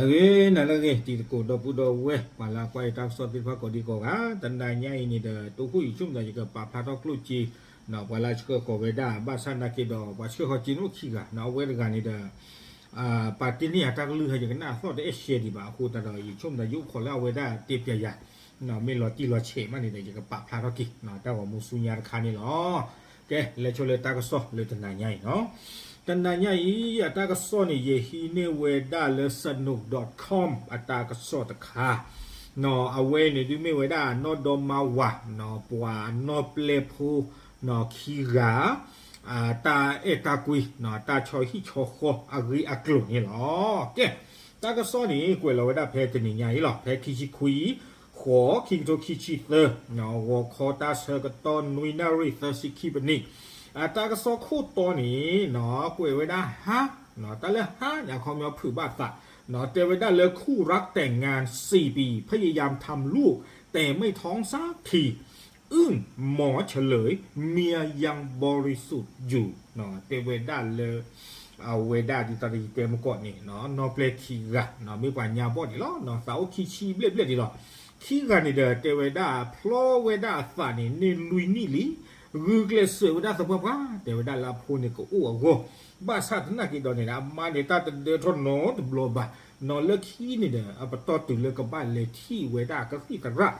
ဂ့ၤ နၤလၢအဂ့ၤ တံၤသကိးဒီပုၢ်ဒီဝဲၢ် ပှၤလၢအကွၢ်ယတၢ်ကစီၣ်သ့ၣ်တဖၣ်ကိးဒံကိးဂၤ, တနၤညါအံၤန့ၣ်ဒီး တိခိၣ်ယဆိကမိၣ်သး ယကပာ်ဖျါထီၣ်ကျိၣ်စ့ ပှၤလၢအဆှၢဃီၤဝဲဒၣ် ဘၣ်ဆၣ်နာ်က့ဒီး ပှၤဆှၢဃီၤစ့န့ၣ်အိၣ်ခံဂၤ, အဝဲတဂၤန့ၣ်ဒီး ပာ်တ့ၢ်န့ၢ်ယၤတၢ်ကလုၢ်ဟဲ ယကနၣ်အသီၣ်တအဲၣ်ရှဲဒံးဘၣ်အဃိသတးဒီး ယဆိကမိၣ်သး ယအိၣ်ခိးလၢအဝဲဒၣ်တဲပျးယၤ, မ့ၢ်လီၤတံၢ်လီၤဆဲးမးန့ၣ်ဒီး ယကပာ်ဖျါထီၣ်က့ၤ တၢ်ဂီၤမူဆူညါတခါန့ၣ်လီၤ. ကဲ လဲၤဆိလၢတၢ်ကစီၣ်လၢတနၤညါအံၤနီၤ. တနၤညါအံၤ အတၢ်ကစီၣ်န့ၣ် ယဟံးန့ၢ်ဝဲဒၣ်လၢ sanook dot com အတၢ်ကစီၣ်တခါ, အဝဲန့ၣ်ဒုးမ့ၢ်ဝဲဒၣ်နီၢ်ဒီမါဝၤ ပှၤနီၢ်ပျဲၢ်ဖိ ခံဂၤ တၢ်အဲၣ်တၢ်ကွံ တၢ်ဆီဟံၣ်ဆီဃီအဂ့ၢ်အကျိၤန့ၣ်လီၤ. ကဲ တၢ်ကစီၣ်န့ၣ် ကွဲးလီၤဝဲဒၣ်ဖဲတနံၤညါအံၤလီၤ. ဖဲခံဆံခွံ ဃိး ခံကထိခံဆံသၢ, ဂီၤခီတၢ်ဆၢကတီၢ် နွံနၣ်ရံၣ်သၢဆံခံပနံး, အတၢ်ကစီၣ်ခိၣ်တီန့ၣ် ကွဲးဝဲဒၣ်ဟါ, တၢ်လၢဟါန့ၣ် အခီပညီဖုးဘၣ်သး, တဲဝဲဒၣ်လၢ คู่รักแต่งงานสี่ปี พยายามทำลูก แต่ไม่ท้องสักที อึ้ง หมอเฉลย เมียยังบริสุทธิ์อยู่ တဲဝဲဒၣ်လၢ အဝဲဒၣ်ဒ်သိးယတဲမုၢ်ကီၢ်န့ၣ် နီၢ်ပျဲၢ်ခံဂၤ မ့ၢ်ပှၤညါဘီၣ်ဒံးလီၤ. သးအိၣ်ခံဆံဘျဲၣ်ဘျဲၣ်ဒံးလီၤ. ခံဂၤန့ၣ်ဒီး တဲဝဲဒၣ် ဖျီဝဲဒၣ်အသးန့ၣ် န့ၢ်လွံၢ်နံၣ်လံ, ဂုာ်ကျဲးစၢးဝဲဒၣ်သပှၢ်ပှၢ် တဲဝဲဒၣ်လၢအဖိန့ၣ်ကအိၣ်အဂီၢ်, ဘၣ်ဆၣ်သနာ်က့ဒီးန့ၣ် အမါန့ၣ် တၢ်တဒၢထီၣ်နီတဘျီဘၣ်, နီၢ်လၢခံန့ၣ်ဒီး အပတီၢ်တုၤလၢကဘၣ်လဲၤထံၣ်ဝဲဒၣ်ကသံၣ်သရၣ်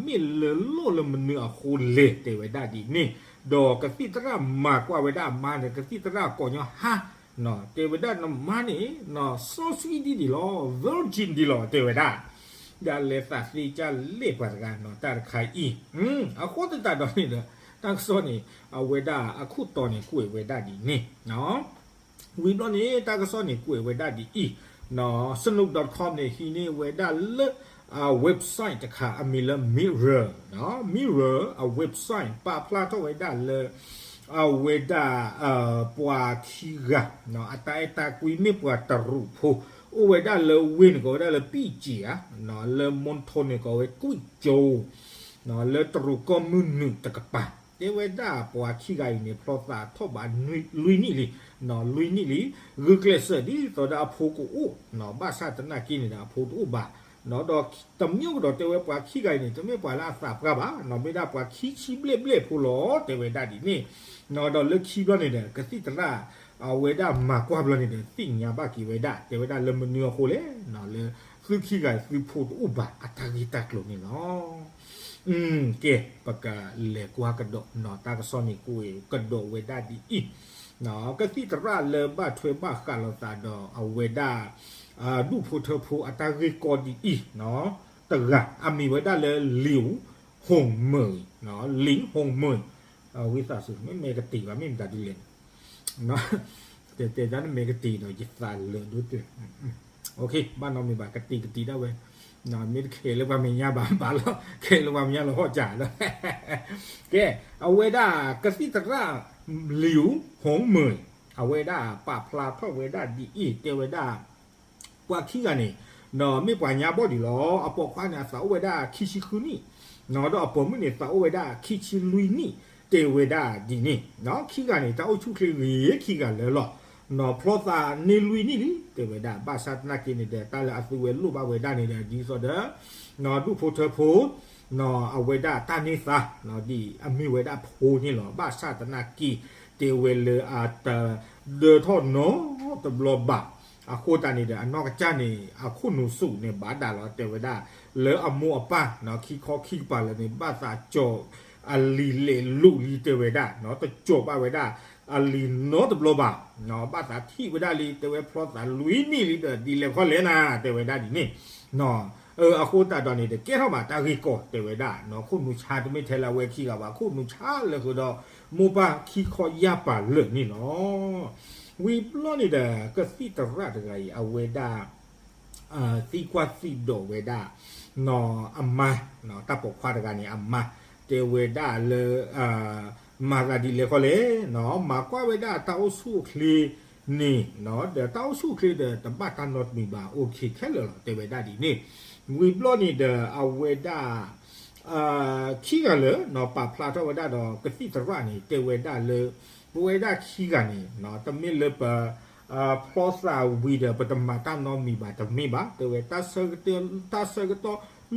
မ့ၢ်လၢလိၣ်လၢမနုၤအဃိလဲၣ် တဲဝဲဒၣ်ဒ်န့ၣ်, ဒီးကသံၣ်သရၣ်မၤကွၢ်ဝဲဒၣ်အမါန့ၣ် ကသံၣ်သရၣ်ကိးညီဟါ, တဲဝဲဒၣ်နမါန့ၣ် စီဆှံဒံးဒံးလီၤ virgin ဒံးလီၤ တဲဝဲဒၣ်, ဒ်လဲၤသးသ့ကၢ်လဲၣ်ပှၤတဂၤနီၤ တၢ်တခါအံၤ, အဃိသတးဒီးန့ၣ်ဒီး တၢ်ကစီၣ်န့ၣ် အဝဲဒၣ်အခိၣ်တီန့ၣ် ကွဲးဝဲဒၣ်ဒ်န့ၣ် ဝံၤဘျီန့ၣ် တၢ်ကစီၣ်န့ၣ်ကွဲးဝဲဒၣ်ဒ်အံၤ, sanook dot com န့ၣ် ဟံးန့ၢ်ဝဲဒၣ်လၢ အ website တခါ အမံၤလၢ Mirror, Mirror အ website ပာ်ဖျါထီၣ်ဝဲဒၣ်လၢ အဝဲဒၣ် ပှၤခံဂၤ အတၢ်အဲၣ်တၢ်ကွံမ့ၢ်ပှၤတရူးဖိ အိၣ်ဝဲဒၣ်လၢဝ့ၢ်န့ၣ်ကိးဝဲဒၣ်လၢ ပံၣ်ကၠံၣ်ဧါ, လၢ Mon Thon န့ၣ်ကိးဝဲ ကွံၣ်ကၠိ လၢတရူးကီၢ်မုၢ်နုာ်တကပၤ, တဲဝဲဒၣ်ပှၤခံဂၤအံၤန့ၣ် ဖျီသးထီၣ်ဘးလွံၢ်နံၣ်လံ, လွံၢ်နံၣ်လံ, ဂုာ်ကျဲးစၢးဒ်သိးဒီးအဖိကအိၣ်, ဘၣ်ဆၣ်သနာ်က့န့ၣ်ဒီးအဖိတအိၣ်ဘၣ်, ဒီးတမံၤကဒီးတဲဝဲပှၤခံဂၤအံၤန့ၣ် တမ့ၢ်ပှၤလၢအသးပှၢ်ဘၣ်, မ့ၢ်ဒၣ်ပှၤခံဆံဘျဲၣ်ဘျဲၣ်ဖိလီၤ တဲဝဲဒၣ်ဒ်န့ၣ်, ဒီးလၢခံဘျီန့ၣ်ဒီး ကသံၣ်သရၣ် အဝဲဒၣ်မၤကွၢ်ဘျီန့ၣ်ဒီး သ့ၣ်ညါဘၣ်က့ၤဝဲဒၣ် တဲဝဲဒၣ်လၢမနုၤအဃိလဲၣ်, လၢသုခံဂၤသုဖိတအိၣ်ဘၣ်အတၢ်ဂ့ၢ်တၢ်ကျိၤန့ၣ်လီၤ. ကဲ ပကလဲၤကွၢ်ကဒီးနီၤ တၢ်ကစီၣ်န့ၣ်ကွဲးကဒီးဝဲဒၣ်ဒ်အံၤ, ကသံၣ်သရၣ်လၢဘၣ်ထွဲဘၣ်ဃးလိာ်သးဒီးအဝဲဒၣ် ဒူၣ်ဖိထၢဖိအတၢ်ဂ့ၢ်ကီဒ်အံၤ, တဂၤ အမံၤဝဲဒၣ်လၢ Liu Hongmei, Liu Hongmei, ဝံသးစူၤ မ့ၢ်မဲကတံၤဘၣ် မ့ၢ်မတၤဒ်လဲၣ်န့ၣ် တဲတဲဒၣ်နမဲာ်ကတံၤဒီး ယသးလၢာ်ဒိၣ်တဲာ်, ဘၣ်နီတမံၤဘၣ် ကတံၤကတံၤဒၣ်ဝဲ, မ့ၢ်တခဲလၢပှၤမဲာ်ညါဘၣ်ဘၣ်လီၤ ခဲလၢပှၤမဲာ်ညါလီၤဟီၣ်ကၢ်ဒီး, ကဲ အဝဲဒၣ်ကသံၣ်သရၣ် Liu Hongmei အဝဲဒၣ်ပာ်ဖျါထီၣ်ဝဲဒၣ်ဒ်အံၤ တဲဝဲဒၣ် ပှၤခံဂၤန့ၣ် မ့ၢ်ပှၤညါဘီၣ်ဒံးလီၤ. အပိာ်ခွါန့ၣ် အသးအိၣ်ဝဲဒၣ်ခံဆံဃုနံၣ်, ဒီးအပိာ်မုၣ်န့ၣ် သးအိၣ်ဝဲဒၣ်ခံဆံလွံၢ်နံၣ် တဲဝဲဒၣ်ဒ်န့ၣ်, ခံဂၤန့ၣ် တၢ်အိၣ်ဆူၣ်ချ့ဂ့ၤခံဂၤလၢာ်လီၤ. ဖျီသးန့ၢ်လွံၢ်နံၣ်လံ တဲဝဲဒၣ် ဘၣ်ဆၣ်သနာ်က့န့ၣ်ဒီး တၢ်လၢအသုဝဲလိၣ်ဘၣ်ဝဲဒၣ်န့ၣ်ဒီး ဒ်သိးဒီး ဒူၣ်ဖိထၢဖိ အဝဲဒၣ်တၢ်န့ၢ်သါ ဒ်အမ့ၢ်ဝဲဒၣ်ဖိန့ၣ်လီၤ. ဘၣ်ဆၣ်သနာ်က့ တဲဝဲလၢအတဒၢထီၣ်နီတဘျီဘၣ်. အဃိသတးန့ၣ်ဒီး အနီၢ်ကစၢ်န့ၣ် အခိၣ်နူာ်ဆူၣ်န့ၣ် ဘၣ်ဒၣ်လီၤ တဲဝဲဒၣ် လၢအမိၢ်အပၢ် ခံခီခံကပၤလၢာ်န့ၣ် ဘၣ်သးကၠီၤအလံၤလဲၤလိာ်လံ တဲဝဲဒၣ် တကၠီၤဘၣ်ဝဲဒၣ် အလံၤနီတဘျီဘၣ်. ဘၣ်သးထံၣ်ဝဲဒၣ်လံ တဲဝဲဖျီသးလွံၢ်နံၣ်လံဒီး ဒ်လဲၣ်ခီလဲၣ်နၤ တဲဝဲဒၣ်ဒ်န့ၣ် အဃိသတးဒီးန့ၣ်ဒီး ကဲထီၣ်ဘၣ်တၢ်ဂ့ၢ်ကီ တဲဝဲဒၣ် ခိၣ်နူာ်ဆါတမ့ၢ်ထဲလၢအဝဲခံဂၤဘၣ် ခိၣ်နူာ်ဆါလၢဃုာ်ဒီး မိၢ်ပၢ်ခံခီယၢ်ပၤလၢာ်န့ၣ်လီၤ. ဝံၤဘျီန့ၣ်ဒီး ကသံၣ်သရၣ်တဂၤအံၤ အဝဲဒၣ် သံကွၢ်သံဒိးဝဲဒၣ် အမါ တၢ်ပိာ်ခွါတဂၤန့ၣ် အမါ တဲဝဲဒၣ်လၢ မၤသးဒ်လဲၣ်ခီလဲၣ် မၤကွၢ်ဝဲဒၣ်တၢ်အိၣ်ဆူၣ်အိၣ်ချ့န့ၣ် ဒီးတၢ်အိၣ်ဆူၣ်အိၣ်ချ့ဒီး တဘၣ်တၢ်နီတမံၤဘၣ် အိၣ်ခ့ခဲလၢာ်လီၤ တဲဝဲဒၣ်ဒ်န့ၣ်. ဝံၤဘျီန့ၣ်ဒီး အဝဲဒၣ် ခံဂၤလၢာ် ပာ်ဖျါထီၣ်ဝဲဒၣ်ဒီး ကသံၣ်သရၣ်န့ၣ် တဲဝဲဒၣ်လၢ ပဝဲဒၣ်ခံဂၤန့ၣ် တမ့ၢ်လၢပ ဖျီသးဝံၤဒီး ပတမၤတၢ်နီတမံၤဘၣ်တမ့ၢ်ဘၣ် တဲဝဲ, တၢ်ဆၢကတီၢ်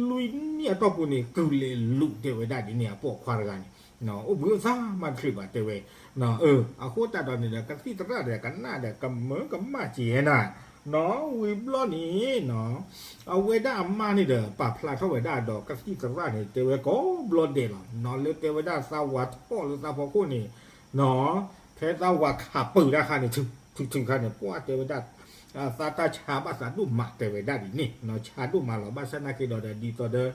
လွံၢ်နံၣ်အတီၢ်ပူၤန့ၣ် ကုၤလဲၤလူၤ တဲဝဲဒၣ်ဒ်န့ၣ် အပိာ်ခွါတဂၤန့ၣ် အိၣ်ဘှံးအိၣ်သါမးတချုးဘၣ် တဲဝဲ, အဃိသတးဒီးန့ၣ်ဒီး ကသံၣ်သရၣ်ဒီးကနၣ်ဒီး ကမၢကမၣ်က့ၤနၤ, နီၢ် ဝံၤဘျီန့ၣ် အဝဲဒၣ်အမါန့ၣ်ဒီး ပာ်ဖျါထီၣ်ဝဲဒၣ်ဒီးကသံၣ်သရၣ်န့ၣ် တဲဝဲကိးဘျီဒဲးလီၤ, နီၢ် လၢတဲဝဲဒၣ်သးဝးထီၣ်လၢသးဖီခိၣ်န့ၣ် နီၢ် ဖဲသးဝးခးပၢၢ်တၢ်ခါန့ၣ် ထုးထုးခါန့ၣ် ပှၢ်တဲဝဲဒၣ် သးတၢ်ဆါဘၣ်သးဒိၣ်မး တဲဝဲဒၣ်ဒ်န့ၣ် နီၢ် ဆါဒိၣ်မးလီၤ. ဘၣ်ဆၣ်နာ်က့ဒီး ဒ်သိးဒီး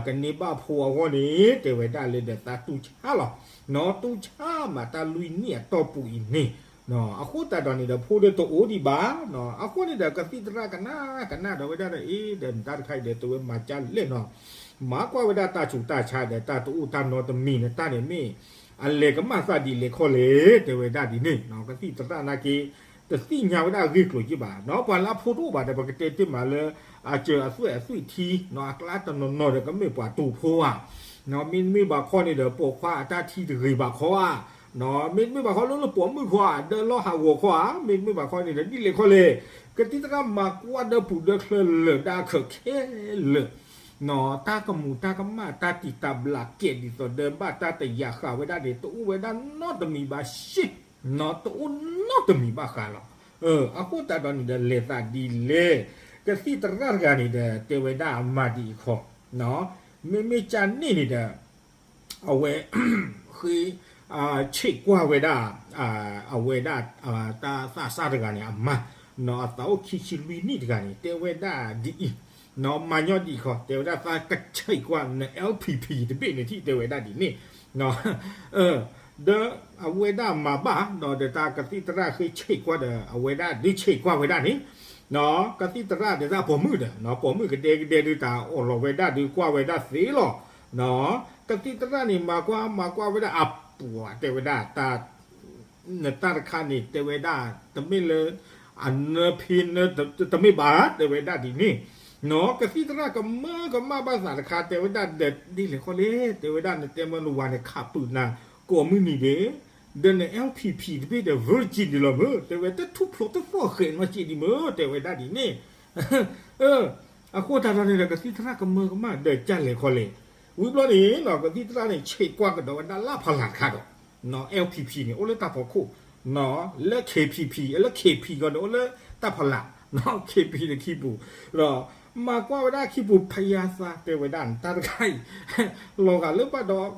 ကန့ၢ်ဘၣ်ဖိအဂီၢ်န့ၣ် တဲဝဲဒၣ်လၢဒီးသးတူၢ်ဆါလီၤ, နီၢ် တူၢ်ဆါမးတၢ်လွံၢ်နံၣ်အတီၢ်ပူၤအံၤန့ၣ် နီၢ် အဃိသတးဒီးန့ၣ်ဒီး ဖိဒီးတအိၣ်ဒံးဘၣ်, နီၢ် အဃိန့ၣ်ဒီး ကသံၣ်သရၣ်ကနၣ်ကနၣ်ဒီးဝဲဒၣ်ဒီး အ့ ဒီးနတၢ်တခါအံၤဒီး တဝဲမၤကၢ်လဲၣ်နီၢ်, မၤကွၢ်ဝဲဒၣ်တၢ်ဆူးတၢ်ဆါဒီး တၢ်တအိၣ်တၢ်နီတမံၤ နတၢ်န့ၣ်မ့ၢ် အလဲၤကမၣ်သးဒ်လဲၣ်ခီလဲၣ် တဲဝဲဒၣ်ဒ်န့ၣ်, နီၢ် ကသံၣ်သရၣ်နာ်က့ တသ့ၣ်ညါဝဲဒၣ်အဂ့ၢ်ကျိၤက့ဘၣ်, နီၢ် ပှၤလၢအဖိတအိၣ်ဘၣ်ဒီး ပကတဲတ့ၢ်မးလၢ အစၢၤအသွဲၣ်အသွံၣ်ထံ, နီၢ် အကျါတနီၤနီၤဒီး ကမ့ၢ်ပှၤတူာ်ဖိဧါ, နီၢ် မ့တမ့ၢ်ဘၣ်ခီန့ၣ်ဒီး ပိာ်ခွါအတၢ်ထံတဂ့ၤဘၣ်ခီဧါ, နီၢ် မ့တမ့ၢ်ဘၣ်ခီလၢလၢပိာ်မုၣ်ခီဧါ, ဒၢလီၢ်ဟးဂီၤခီဧါ, မ့တမ့ၢ်ဘၣ်ခီန့ၣ်ဒီး ဒ်လဲၣ်ခီလဲၣ်, ကသံၣ်သရၣ်မၤကွၢ်ဒီးပူၤဒီးချၢလၢာ်ဒၣ်အခၢးခဲလၢာ် နီၢ် တၢ်ကမူၤတၢ်ကမၣ် တၢ်တံာ်တာ်ဘျးကဲးဒ်သိးဒီး ဘၣ်တၢ်တယာ်ဃာ်ဝဲဒၣ်န့ၣ် တအိၣ်ဝဲဒၣ်နီတမံၤဘၣ်စ့ၢ်, နီၢ် တအိၣ်နီတမံၤဘၣ်ဃးလီၤ. အဃိသတးဒီးန့ၣ်ဒီး လဲၤသးဒ်လဲၣ်, ကသံၣ်သရၣ်တဂၤန့ၣ်ဒီး တဲဝဲဒၣ်အမါဒ်အံၤခီ, နီၢ် မ့မ့ၢ်ကန့ၣ်န့ၣ်ဒီး အဝဲ ဃ့ ဆံးကွၢ်ဝဲဒၣ် အဝဲဒၣ် တၢ်သးစၢ်တဂၤန့ၣ် အမါ နီၢ် အသးအိၣ်ခံဆံလွံၢ်နံၣ်တဂၤန့ၣ် တဲဝဲဒၣ်ဒ်အံၤ, နီၢ် မၤညီဒ်အံၤခီ တဲဝဲဒၣ် သးကဆံးကွၢ်န LPP တဘ့ၣ်န့ၣ်ထံၣ် တဲဝဲဒၣ်ဒ်န့ၣ်, နီၢ် ဒီးအဝဲဒၣ်မၤဘၣ် နီၢ် ဒီးတၢ်ကသံၣ်သရၣ်ဃ့ဆံးကွၢ်ဒီး အဝဲဒၣ်ဒုးဆံးကွၢ်ဝဲဒၣ်န့ၣ်, နီၢ် ကသံၣ်သရၣ်ဒီးတၢ်ပိာ်မုၣ်ဒီး နီၢ် ပိာ်မုၣ်ကဒဲကဒဲဒုးတၢ်အီၣ်လီၤဝဲဒၣ်ဒုးကွၢ်ဝဲဒၣ်သ့လီၤ, နီၢ် ကသံၣ်သရၣ်န့ၣ် မၤကွၢ်မၤကွၢ်ဝဲဒၣ်အပှၤ တဲဝဲဒၣ် တၢ် နတၢ်တခါန့ၣ် တဲဝဲဒၣ် တမ့ၢ်လၢ အနၢဖံနၢ တမ့ၢ်ဘၣ် တဲဝဲဒၣ်ဒ်န့ၣ်, နီၢ် ကသံၣ်သရၣ်ကမၢကမၣ်ဘၣ်သးတခါ တဲဝဲဒၣ်ဒီး ဒ်လဲၣ်ခီလဲၣ် တဲဝဲဒၣ် နတဲမၢနဝၤန့ၣ် ခးပုာ်နၤ ကိးမုၢ်နံၤဒဲး ဒီးန LPP တဘ့ၣ်ဒီး virgin ဒ်လီၤမၢ် တဲဝဲ တထူၣ်ဖျိတသီၣ်ဃဲးနီၢ်က့ဒံးမၢ် တဲဝဲဒၣ်ဒ်န့ၣ်, အဃိသတးဒီးန့ၣ်ဒီး ကသံၣ်သရၣ်ကမၢကမၣ်ဒီးကလဲၣ်ခီလဲၣ်, ဝံၤဘျီန့ၣ် နီၢ် ကသံၣ်သရၣ်န့ၣ် ဆံးကွၢ်ကဒီးဝဲဒၣ်လၢဖီလာ်တခါဒီး နီၢ် LPP န့ၣ် အိၣ်လၢတၢ်ဖီခိၣ်, နီၢ် လၢ KPP လၢ KP ဂီၢ်န့ၣ် အိၣ်လၢတၢ်ဖီလာ်, နီၢ် KP န့ၣ်ခံပူၤ, ဒီး မၤကွၢ်ဝဲဒၣ်ခံပူၤ ဖယါသး တဲဝဲဒၣ် နတၢ်တခါအံၤ လီၤဂာ်လၢဘၣ်ဒီး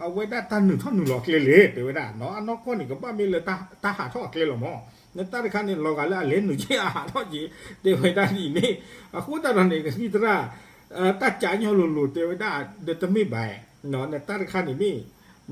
အဝဲဒၣ်တၢ်နုာ်ထီၣ်နုာ်လီၤအကျဲလဲၣ် တဲဝဲဒၣ်, နီၢ် အနီၢ်ကီၢ်န့ၣ် ကဘၣ်မ့ၢ်လၢတၢ်ဟးထီၣ်အကျဲလီၤမၢ်, နတၢ်တခါန့ၣ် လီၤဂာ်လၢအလဲၤနုာ်က့အဟးထီၣ်က့ တဲဝဲဒၣ်ဒ်န့ၣ်, အဃိသတးဒီးန့ၣ် ကသံၣ်သရၣ် တၢ်ကးညီလိၤလိၤ တဲဝဲဒၣ် ဒီးတမ့ၢ်ဘၣ်, နီၢ် နတၢ်တခါန့ၣ်မ့ၢ်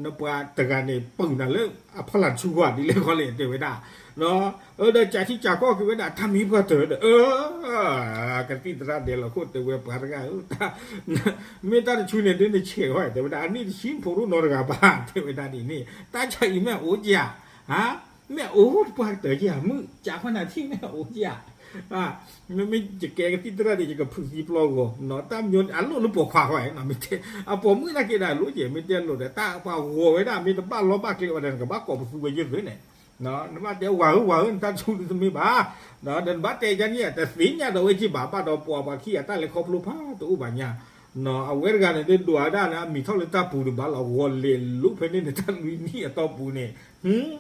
နပှၤတဂၤန့ၣ် ပုာ်နၤလၢအဖီလာ်တဆူဂီၢ် ဒ်လဲၣ်ခီလဲၣ် တဲဝဲဒၣ်, နီၢ် ဒီးကးထံကးကီၢ်က့ၤဝဲဒၣ် တၢ်မ့ၢ်ပှၤတၢၢ်ဒီး အၢ ကသံၣ်သရၣ်ဒဲးလီၤခိၣ် တဲဝဲ ပှၤတဂၤဧၢ, မ့ၢ်တၢ်တဆူန့ၣ်ဒ်နဆဲးဝဲ တဲဝဲဒၣ် အနံၣ်တဆံဖိဒိၣ်နီတဂၤဘၣ် တဲဝဲဒၣ်ဒ်န့ၣ်, တၢ်ဆါအံၤမ့ၢ်အိၣ်က့ဧါ, မ့ၢ်အိၣ်ပှၤတၢၢ်က့ဧါ မုၣ်ကးခီနၤထံၣ်မ့ၢ်အိၣ်က့ဧါ, မ့မ့ၢ်ယကဲကသံၣ်သရၣ်ဒီး ယကဖုးသံပျီဂီၤ, နီၢ် တၢ်မၠိအလိၣ်လၢပိာ်ခွါဃီ, မ့ၢ်တဲ အပိာ်မုၣ်နာ်က့ဒၣ်လိၣ်က့ မ့ၢ်တဲလိၣ်ဒီး တၢ်ပှၤဂီၤဝဲဒၣ် မ့ၢ်တဘၣ်လီဘၣ်ကျဲဝဲဒီး နကဘၣ်ကိးပသူဝဲယဲၢ်သုန့ၣ်, နဘၣ်တဲဝၤဧၢ ဝၤဧၢ နတၢ်ဆူဒ်တမ့ၢ်ဘၣ်, ဒီးနဘၣ်တဲယါန့ၣ် တသ့ၣ်ညါဒီးဝဲက့ဘၣ် ဘၣ်ဒီးပိာ်အပှၤခံဂၤတၢ်လဲၤခီဖျိဖးတအိၣ်ဘၣ်ညါ, နီၢ် အဝဲတဂၤန့ၣ် ဒိၣ်ဒိၣ်ဝဲဒၣ်န့ၣ် အမံၤထီၣ်လၢတၢ်ပူၤန့ၣ် ဘၣ်လီၤဂီၤလဲၤလိၣ်ဖဲန့ၣ် နတၢ်လွံၢ်နံၣ်အတီၢ်ပူၤန့ၣ်, နီၢ်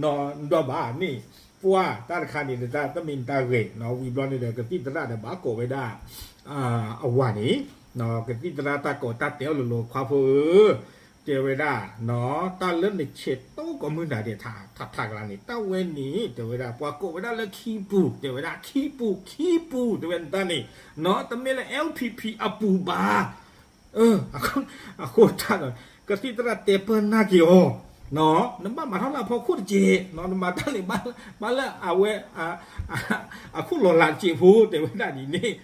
နဒွးဘၣ်န့ၣ် ပှၤတၢ်တခါန့ၣ် နတၢ်တမ့ၢ်နတၢ်ဂ့ၤ, နီၢ် ဝံၤဘျီန့ၣ်ဒီး ကသံၣ်သရၣ်ဒီးဘၣ်ကိးဝဲဒၣ် အဝၤန့ၣ်, နီၢ် ကသံၣ်သရၣ်တၢ်ကိးတၢ်တဲအီၤလိၤလိၤ ခွါဖိဧၢ, တဲဝဲဒၣ်, နီၢ် တၢ်လၢနဆဲးတိကိးမုၢ်နၤဒဲး ထးထးကလါန့ၣ် တၢ်ဝဲန့ၣ် တဲဝဲဒၣ် ပှၤကိးဝဲဒၣ်လၢခံပူၤ တဲဝဲဒၣ် ခံပူၤ ခံပူၤ တဲဝဲဒၣ်န့ၣ်, နီၢ် တမ့ၢ်လၢ LPP အပူၤဘၣ် အဃိတၢ်ဒီး ကသံၣ်သရၣ်တဲပၢၢ်နာ်က့ၤအီၤ, နီၢ် နဘၣ်မၤထီၣ်လၢအဖီခိၣ်တက့ၢ်, နီၢ် နမၤတၢ်န့ၣ် ဘၣ်လၢအဝဲ အခိၣ်လီၤလးတက့ၢ်ဖိ တဲဝဲဒၣ်ဒ်န့ၣ်,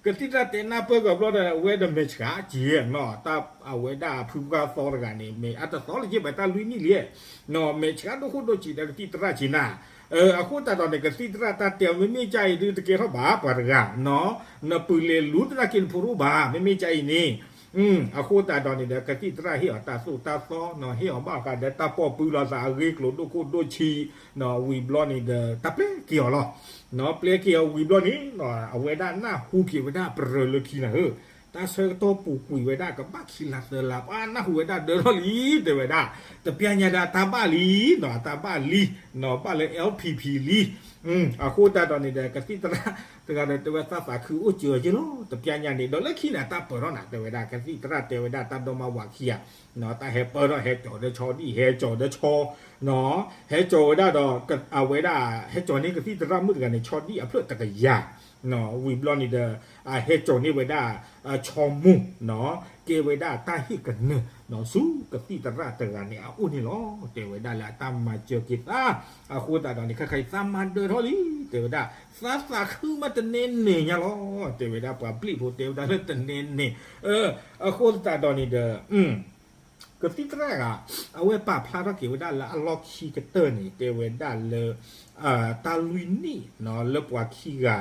ကသံၣ်သရၣ်တဲနၢ်ပၢၢ်ကဘျီဒီး အဝဲဒီးမဲာ်ဆှးက့ၤ နီၢ် တၢ်အဝဲဒၣ်ဖုပှၢ်သီတဂၤန့ၣ် မ့ၢ်အတသီလၢက့ဘၣ်တၢ်လွံၢ်နံၣ်လံ, နီၢ် မဲာ်ဆှးဒိၣ်ခိၣ်ဒိၣ်ကံၤဒီးကသံၣ်သရၣ်က့ၤနၤ, အဃိတၢ်ဒီးန့ၣ် ကသံၣ်သရၣ်တၢ်တဲအီၤ မ့မ့ၢ်ကါအံၤဒုးတကဲထီၣ်ဘၣ် ပှၤတဂၤ, နီၢ် နပုာ်လဲၤလူၤသနာ်က့နဖိတအိၣ်ဘၣ် မ့မ့ၢ်ကါအံၤန့ၣ် အဃိသတးဒီးန့ၣ်ဒီး ကသံၣ်သရၣ်ဟ့ၣ်အီၤတၢ်သိၣ်တၢ်သီနီၤ, ဟ့ၣ်အီၤဘၣ်ဃးဒီးတၢ်ပီၢ်ပုၢ်လိာ်သးအဂ့ၢ်ကျိၤဒိၣ်ခိၣ်ဒိၣ်ဆံးနီၤ, ဝံၤဘျီန့ၣ်ဒီး တၢ်ပျဲက့ၤအီၤလီၤ. ပျဲက့ၤအီၤဝံၤဘျီန့ၣ် အဝဲဒၣ်နၢ်ဟူက့ၤဝဲဒၣ်ပရၢလၢခံနၤဧၢ, တၢ်ဆၢကတီၢ်ပူၤကွံာ်ဝဲဒၣ်ကဘၣ်ခံလါသၢလါ, ပှၤနၢ်ဟူဝဲဒၣ်ဒၢထီၣ်လံ တဲဝဲဒၣ်, တပျဲညါဒီးအတၢ်ဘၣ်လံနီၤ, အတၢ်ဘၣ်လံနီၤ, ဘၣ်လၢ L P P လံ. အဃိသတးဒီးန့ၣ်ဒီး ကသံၣ်သရၣ်တဂၤဒီး တဲဝဲသးသးခုအိၣ်စၢၤအီၤက့လီၤ, တပျဲညါန့ၣ် ဒီးလၢခံန့ၣ် အတၢ်ပၢၢ်ထီၣ်နၤ တဲဝဲဒၣ်, ကသံၣ်သရၣ်တဲဝဲဒၣ် တၢ်ဒိၣ်မးဝၤခံဂၤ တၢ်ဟဲပၢၢ်ထီၣ် ဟဲကၠီၤဒီးဆီဒံၣ် ဟဲကၠီၤဒီးဆီနီၤ, ဟဲကၠီၤဝဲဒၣ်ဒီး အဝဲဒၣ် ဟဲကၠီၤန့ၢ်ကသံၣ်သရၣ်မုၣ်တဂၤန့ၣ် ဆီဒံၣ်အဖျၢၣ်တကယၤ ဝံၤဘျီန့ၣ်ဒီး ဟဲကၠီၤန့ၢ်ဝဲဒၣ် ဆီမိၢ်နီၤ, ကဲဝဲဒၣ်တၢ်ဟ့ၣ်ကနၢၤနီၤ ဆူကသံၣ်သရၣ်တဂၤန့ၣ်အအိၣ်န့ၣ်လီၤ. တဲဝဲဒၣ်လၢအတၢ်မၤစၢၤက့ၤသး, အဃိသတးဒီးန့ၣ် ခဲခါအံၤသးမၤဒၢထီၣ်လံ, တဲဝဲဒၣ် သးသးခုမးတနဲန့ၣ်ညါလီၤ. တဲဝဲဒၣ်ပှၤဘျံးဖိတဲဝဲဒၣ်လၢတနဲန့ၣ်, အဃိသတးဒီးန့ၣ်ဒီး ကသံၣ်သရၣ်ဂၤ အဝဲပာ်ဖျါထီၣ်က့ၤဝဲဒၣ်လၢအလီၢ်ခံကတၢၢ်န့ၣ် တဲဝဲဒၣ်လၢ တၢ်လွံၢ်နံၣ်နီၤလၢပှၤခံဂၤ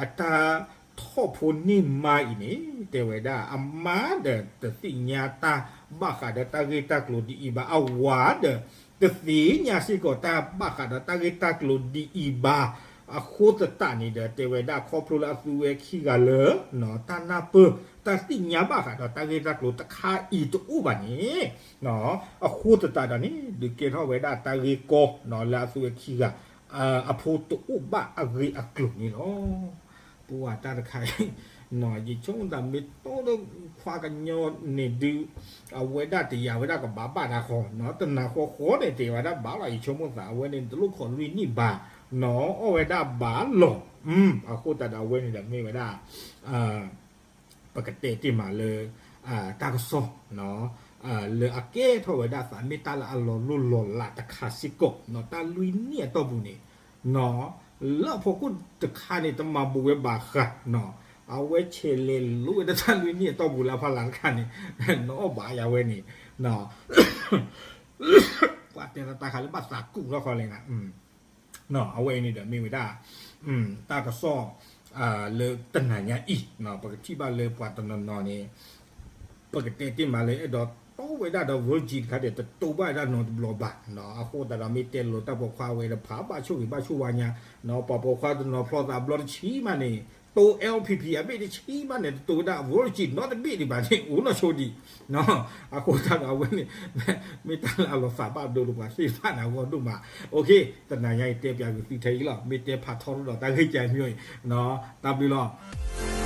အတၢ်ထီၣ်ဖိန့ၢ်မါအံၤန့ၣ် တဲဝဲဒၣ် အမါဒီးတသ့ၣ်ညါတၢ်ဘၣ်ဃးဒီးတၢ်ဂ့ၢ်တၢ်ကျိၤဒ်အံၤဘၣ်, အဝၤဒီးတသ့ၣ်ညါစ့ၢ်ကီးတၢ်ဘၣ်ဃးဒီးတၢ်ဂ့ၢ်တၢ်ကျိၤဒ်အံၤဘၣ်. အဃိသတးန့ၣ်ဒီး တဲဝဲဒၣ်ခီဖျိလၢအသုဝဲခံဂၤလၢ တၢ်နၢ်ပၢၢ် တၢ်သ့ၣ်ညါဘၣ်ဃးဒီးတၢ်ဂ့ၢ်တၢ်ကျိၤတခါအံၤတအိၣ်ဘၣ်န့ၣ် အဃိသတးဒီးန့ၣ် ဒုးကဲထီၣ်ဝဲဒၣ်တၢ်ဂ့ၢ်ကီနီၤ လၢအသုဝဲခံဂၤ အဖိတအိၣ်ဘၣ်အဂ့ၢ်အကျိၤန့ၣ်လီၤ. ပဝဲတၢ်တခါအံၤ ယဆိကမိၣ်သးမ့ၢ်တီဒီးခွါကညီန့ၣ်ဒုး အဝဲဒၣ်တယာ်ဝဲဒၣ်ကဘၣ်ဘၣ်တၢ်ဃီနီၤ, တနၤဃီဃီန့ၣ် တဲဝဲဒၣ်ဘၣ်လီၤ, ယဆိကမိၣ်သးအဝဲန့ၣ် တလိၣ်ခိးလွံၢ်နံၣ်ဘၣ်နီၤ, အီၣ်ဝဲဒၣ်ဘၣ်လီၤ. အဃိသတးဒီးအဝဲန့ၣ်ဒီးမ့ၢ်ဝဲဒၣ် ပကတဲတ့ၢ်မးလၢ တၢ်ကစီၣ် လၢအကဲထီၣ်ဝဲဒၣ်သးမ့ၢ်တၢ်လၢအလီၤလိၢ်လီၤလးတခါစ့ၢ်ကီးနီၤ, တၢ်လွံၢ်နံၣ်အတီၢ်ပူၤန့ၣ် လၢအဖီခိၣ်တခါန့ၣ် တမၤဘူးဝဲဘၣ်ဃးနီၤ, အဝဲဆဲးလဲၤလိဝဲဒၣ်တၢ်လွံၢ်နံၣ်အတီၢ်ပူၤလၢအဖီလာ်တခါန့ၣ် နအီၣ်ဘၣ်ယၤဝဲန့ၣ် ပှၤတဲတၢ်ဃာ်လၢဘၣ်သးကူၣ်ထီၣ်ခီလဲၣ်နၤ အဝဲအံၤန့ၣ်ဒီးမ့ၢ်ဝဲဒၣ် တၢ်ကစီၣ် လၢတနၤညါအံၤ ပကထံၣ်ဘၣ်လၢပှၤတနီၤနီၤန့ၣ် ပကတဲတ့ၢ်မးလၢအဲၣ်ဒိးတီဝဲဒၣ်ဒီး Virgin တခါဒီး တတိဘၣ်ဝဲဒၣ်နီတဘျီဘၣ်. အဃိသတးဒီးမ့ၢ်တဲလိာ်တၢ်ပိာ်ခွါဝဲဒီး ဖးဘၣ်ဆိၣ်ဂ့ၤဘၣ်ဆိၣ်ဝါညါ, ပှၤပိာ်ခွါတနီၤဖျီသးဘျီတဆံးမးန့ၣ် တိ L P P အဘ့ၣ်တဆံးမးန့ၣ် တတိဝဲဒၣ် Virgin နီတဘ့ၣ်ဒံးဘၣ်န့ၣ် အိၣ်နီၢ်ဆိဒံး အဃိသတးဒီးအဝဲန့ၣ် မ့ၢ်တၢ်လၢအလီၤသးဘၣ်ဒိလၢပှၤသ့ၣ်တဖၣ်န့ၣ်အဂီၢ်ဒိၣ်မး. တနၤညါအံၤတဲပၠးက့ၤသုထဲအံၤလီၤ. မ့ၢ်တဲဖးထီထီၣ်ဒီးတၢ်ဂ့ၢ်ကဲမံၤအံၤ တၢ်ဘျုးလီၤ.